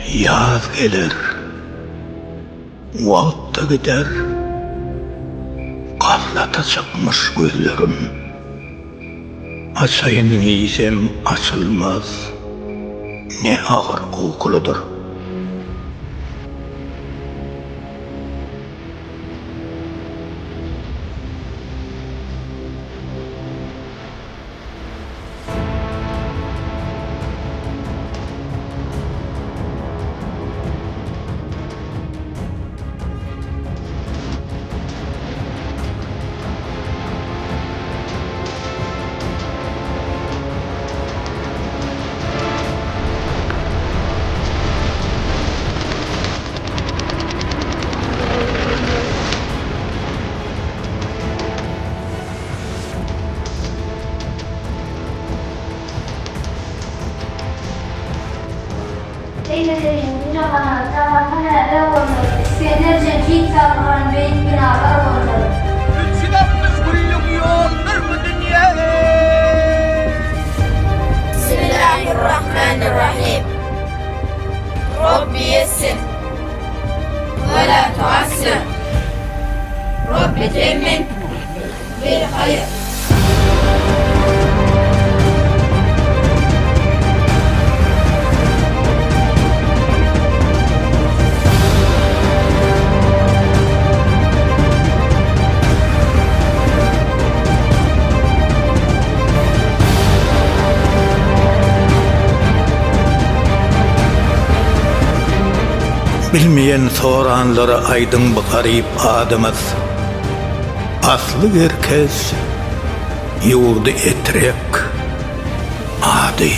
Ýaz geler, wagt-da gider, Gaflata çykmyş gözlerim. Açaýyn diýsem açylmaz, Ne agyr ukulydyr. Eýleseýin bu jahana, jahanda näler bolmaly, Isgender Jemşit saldyran beýik binalar bolmaly. 360 günlük ýoldur bu dünýe. Bismillahirrahmanirrahim. Robbi ýessir we la tuassir. Robbi temmim bil haýr. Bilmeýän soranlara aýdyň bu garyp adymyz. Asly Gerkez, ýurdy Etrek, ady.